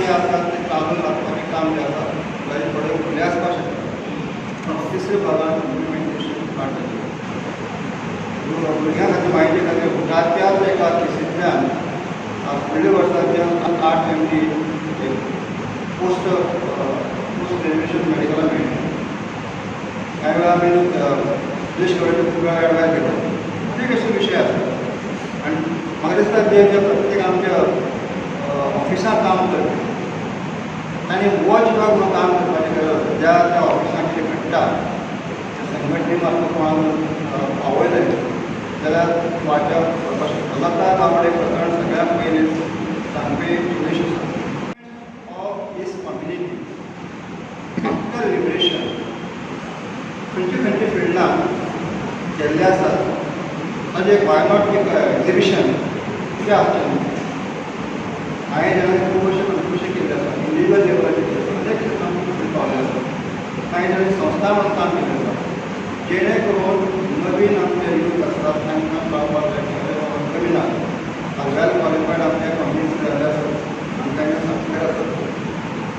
जे आसा ते चालू लागपाचें काम जें आसा ताजे थोडे फुडलें आसपाक शकता, पूण तिसऱ्या भागान इम्प्लिमेंटेशन स्टार्ट जालें. भुरग्यां खातीर म्हायती खातीर त्याच एका केसींतल्यान फुडल्या वर्साच्यान 8 MD post post graduation मेडिकलाक मेळ्ळें. कांय वेळार आमी देश गव्हर्मेंट खूब वेळार एडवायस घेतात. अनेक अशे विशय आसा आनी म्हाका दिसता ते जे प्रत्येक आमच्या ऑफिसांत काम करपी तांणी वॉच डॉग म्हणून काम करपाचें गरज आसा. ज्या त्या ऑफिसांत कितें घडटा त्या संघटने मार्फत कोणाक पावयलें जाल्यार वाट्या पडपाक शकता. लता गावडे प्रकरण सगळ्यांत पयलीं सांगपी उद्देश आसा of this community after liberation खंयचे खंयचे फिल्डां केल्ले आसात ताजें एक why not एक एग्जिबिशन कितें आसचें न्हू. हांवें जेन्ना खूब अशें कंट्रिब्युशन केल्लें आसा इंडिविज्युअल लेवलाचेर केलें आसा, अनेक क्षेत्रांत खूब फुडें पावलें आसा. कांय जाणांनी संस्था म्हणून काम केल्लें आसा जेणे करून नवीन आमचे यूथ आसतात तांकां कळपाक जाय की अरे बाबा कमी ना वेल क्वॉलिफायड आमच्या कंपनीज जाल्ले आसत आमकां सॉफ्टवेअर आसत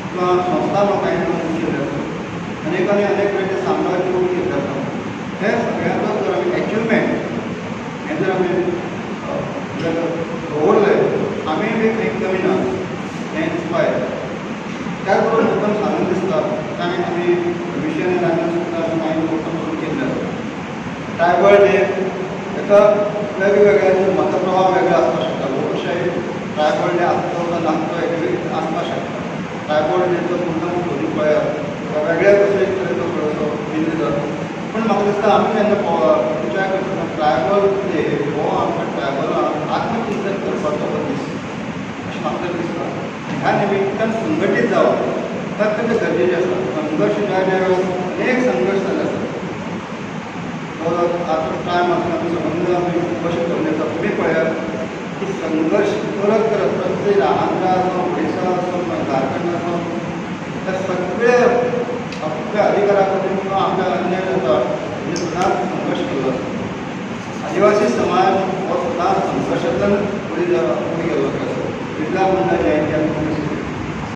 किंवा संस्था लोकांनी केल्ले आसत अनेकांनी अनेक तरेचे साम्राज्य उबें केल्लें आसा. हे सगळ्यांचो जर आमी एचिवमेंट हें जर आमी दवरलें आमी बी खंय कमी ना हें इन्स्पायर. त्याच बरोबर मुद्दम सांगून दिसता कांय आमी कमिशन आनी सुद्दां आमी कांय उपक्रम सुरू केल्ले आसा. ट्रायबल डे एका वेगवेगळ्या मतप्रवाह वेगळे आसपाक शकता. लोकशाही ट्रायबल डे आसचो काय नासचो एक आसपाक शकता. ट्रायबल डेचो मुद्दम स्टोरी पळयात वेगळ्या कसले तरेचो थोडोसो भिन्न जाता. पूण म्हाका दिसता आमी जेन्ना विचार करतना ट्रायबल डे हो आमकां ट्रायबलांक आत्मचिंतन करपाचो हो दीस अशें म्हाका तरी दिसता. ह्या निमित्तान संघटीत जावप अत्यंत गरजेचें आसा. संघर्श ज्या ज्या वेळार अनेक संघर्श जाल्ले आसा. आतां टायम आसतना आमी संबंद आमी खूब अशें करून आसा. तुमी पळयात की संघर्श करत करत प्रत्येक आंध्रा आसूं, ओडिसा आसूं, झारखंड आसूं, त्या सगळे आपल्या अधिकारा खातीर किंवा आमच्या अन्याय जाता म्हणजे सदांच संघर्श केल्लो आसा. आदिवासी समाज हो सदांच संघर्शांतल्यान फुडें फुडें गेल्लो आसा. बिरसा मुंडा जयंती आमी